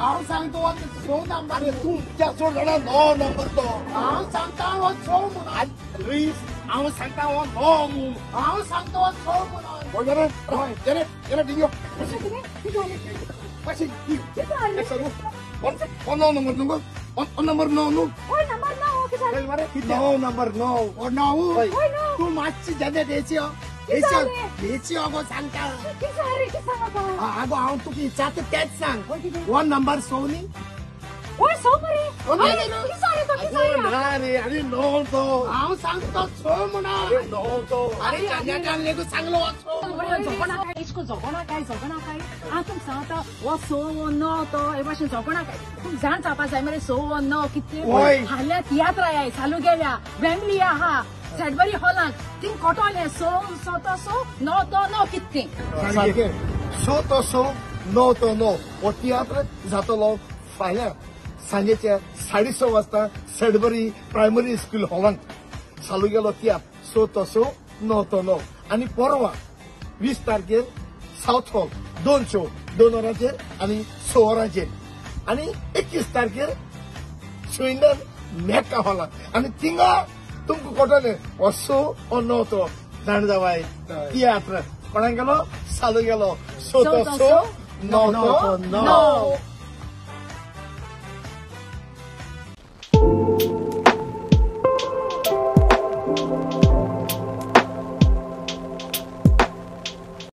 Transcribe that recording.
हांव सांगता हो 6 नंबर. अरे तूं त्या सोड जाणा 9 नंबर तो. हांव सांगता हो 6 म्हणून. लुईस हांव सांगता हो 9 म्हणून. हांव सांगता हो 6 म्हणून. हय जाणा हय जेनेट जेनेट दियो मातशें हो 9 नंबर न्हू गो, हो नंबर 9 न्हू. हय नंबर 9 कितें जालें? 9 नंबर 9. हो 9. हय 9. तूं मातशी जेनेट हेची हो हेची अगो सांगता. कितें जालें? कितें सांगता? आगो हांव तुका विचारता तेंच सांग. हो नंबर 6 न्ही? हय 6 मरे. कितें जालें तो? कितें जालें? ना रे अरे 9 तो. हांव सांगता 6 म्हणून. 9 तो. अरे जेनेटान लेगून सांगलो हो 6. झगडा काय इश्को झगडा काय झगडा काय हांव तुमकां सांगता हो 6 हो 9 तो हे भाशेन झगडा काय तुमकां जाण जावपा जाय मरे 6 हो 9 कितले. हाल्या तियात्र आय चालू गेल्या वेम्बली आहा सॅडबरी हॉलान थिंग कोटोलें 6 6 तो 6 9 तो 9 कितकें सारकें 6 तो 6 9 तो 9 हो तियात्र जातलो फाल्यां सांजेच्या 6:30 वाजता सॅडबरी प्रायमरी स्कूल हॉलांत चालू गेलो तियात्र 6 तो 6 9 तो 9. आनी परवा 20 तारखेर सावथ हॉल 2 शो 2 वरांचेर आनी 6 वरांचेर आनी 21 तारखेर स्विंडन मेका हॉलांत आनी थिंगा तुमकां कळटलें हो 6 हो 9 तो जाण जावाय तियात्र कोणाक गेलो चालू गेलो 6 तो 6 9 तो 9.